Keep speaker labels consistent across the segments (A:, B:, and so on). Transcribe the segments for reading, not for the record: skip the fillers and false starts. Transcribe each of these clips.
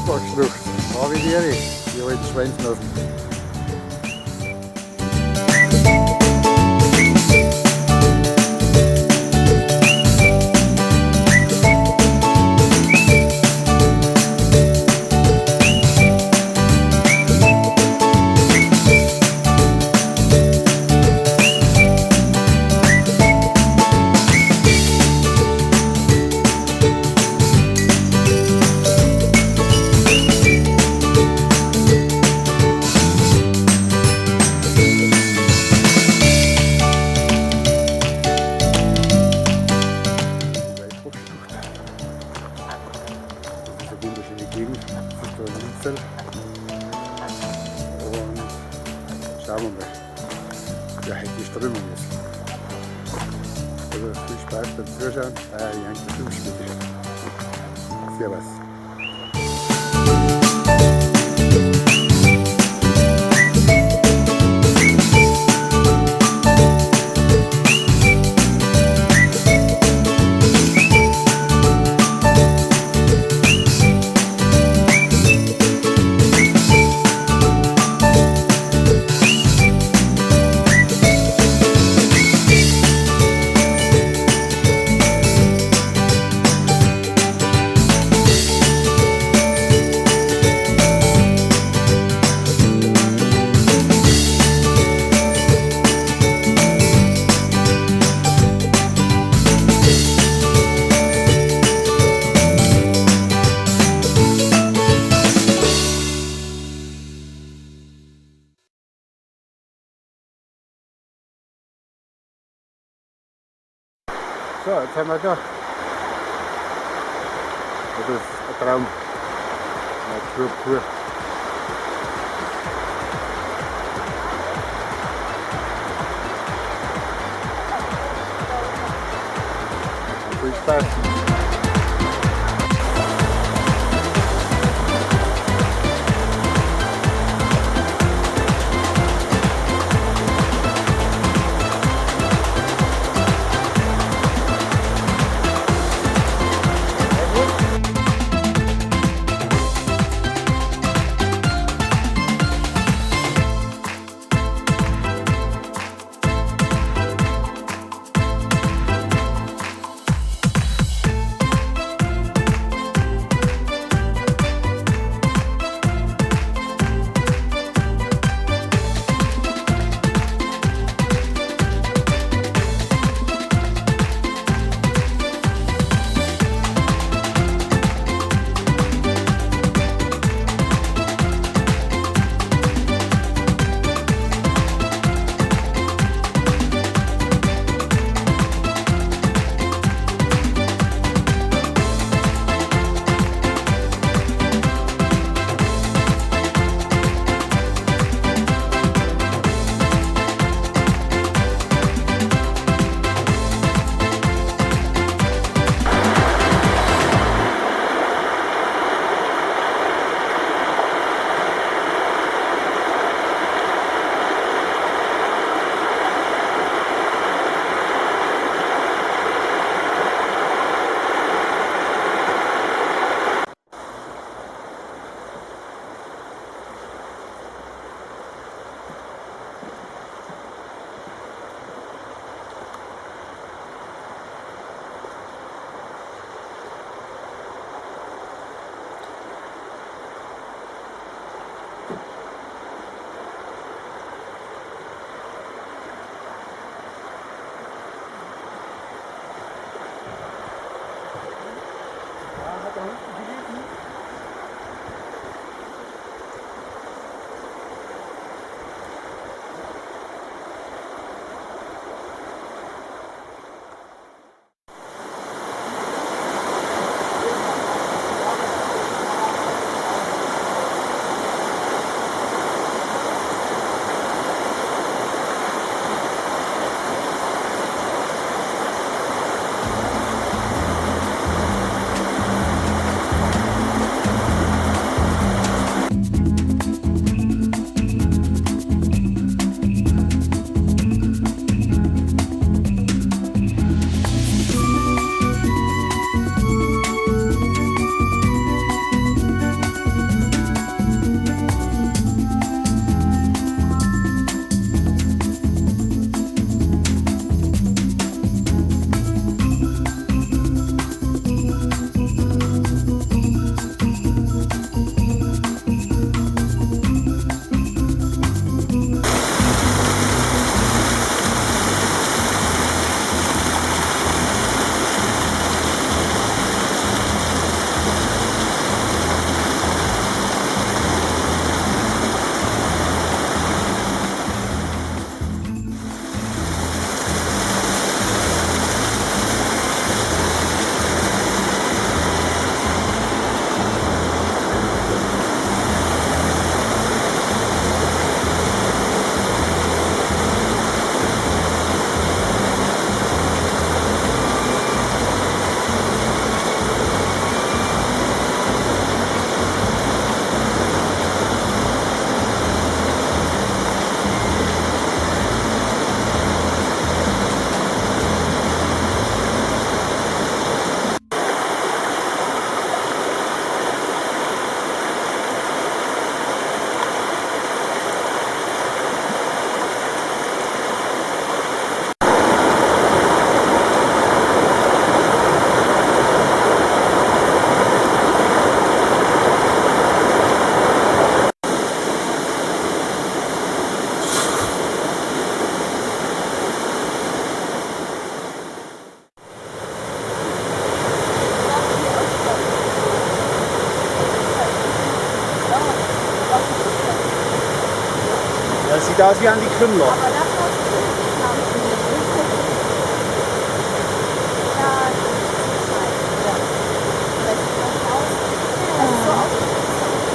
A: Waldbachschlucht. Habe die Ehre, die alten Schweinsnasen. Die Waldbachschlucht. Das ist eine wunderschöne Gegend. Das ist da in Inzell. Und schauen wir mal, wie heute die Strömung ist. Also viel Spaß beim Zuschauen. Euer Janker Filmschmiede. Servus. So, jetzt sind wir da. Das ist ein Traum. Natur pur. Viel Spaß.
B: Das sieht aus wie Andi Krimmler.
C: Aber das war glaube ich nicht. Ja, das ist scheiße. Ja. Das sieht auch aus. Das ist so aus, als ob man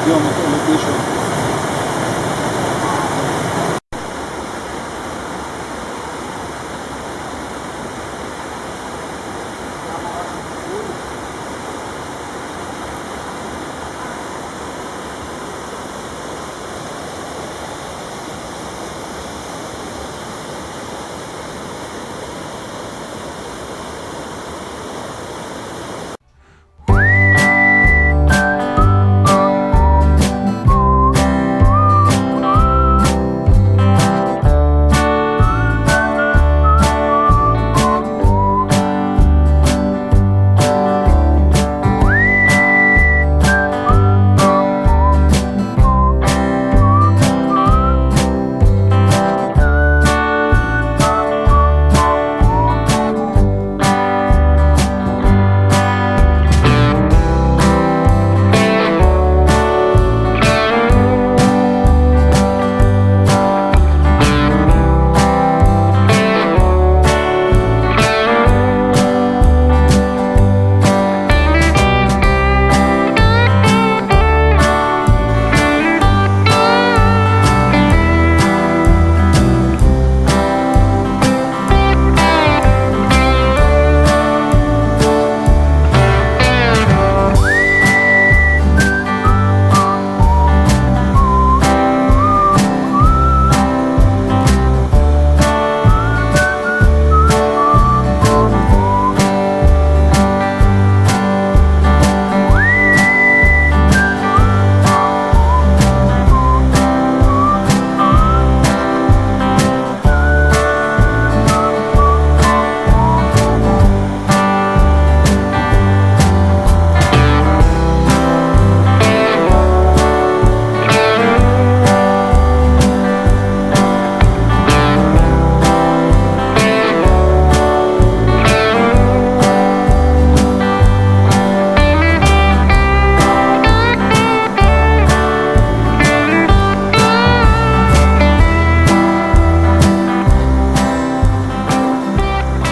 B: Ja, mit dir schon.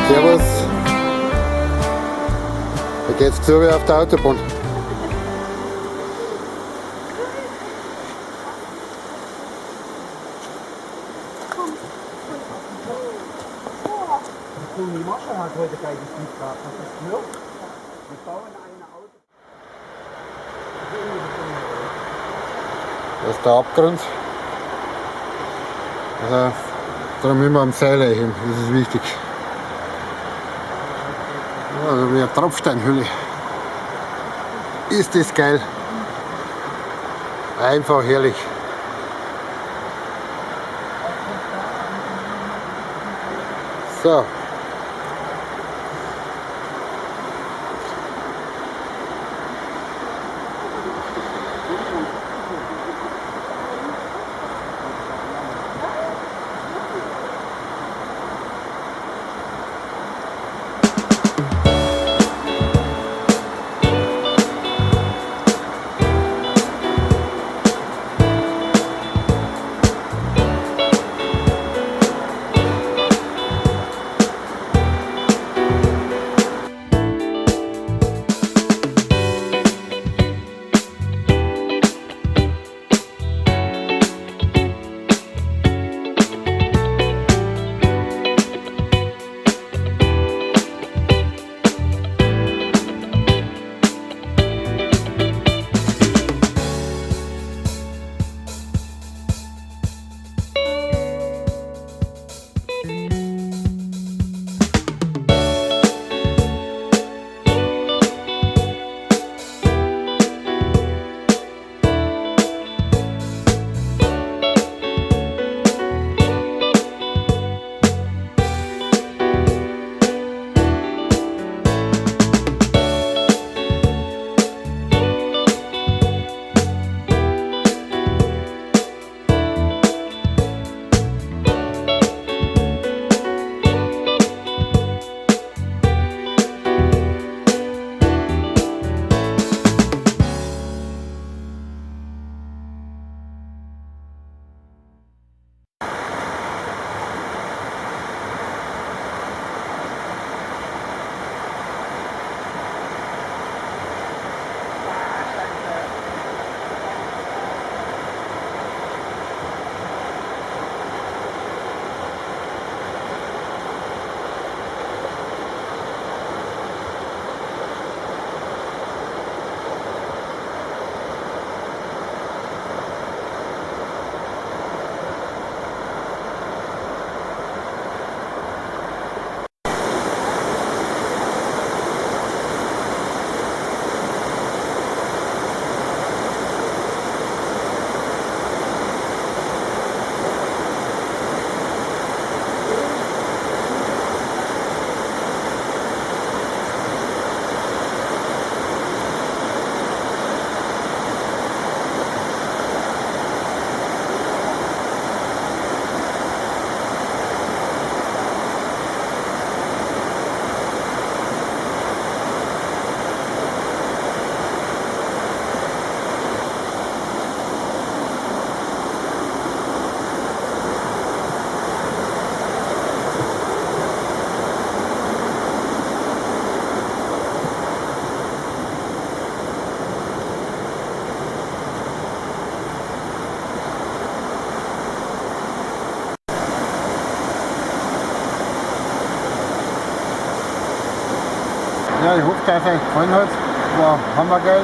A: Servus. Da geht's zu wie auf der Autobahn.
B: Toni Marshall hat heute geil gespielt gehabt. Hast du das gehört? Wir bauen eine Auto.
A: Das ist der Abgrund. Also, darum immer am Seil heben, das ist wichtig. Ja, also wie eine Tropfsteinhöhle. Ist das geil. Einfach herrlich. So. Ja, ich hoffe, dass es euch gefallen hat. War hammergeil.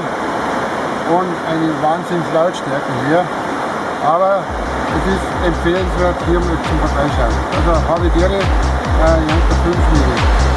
A: Und eine Wahnsinnslautstärke hier. Aber es ist empfehlenswert, hier mal zum Vorbeischauen. Also habe die Ehre, Janker Filmschmiede.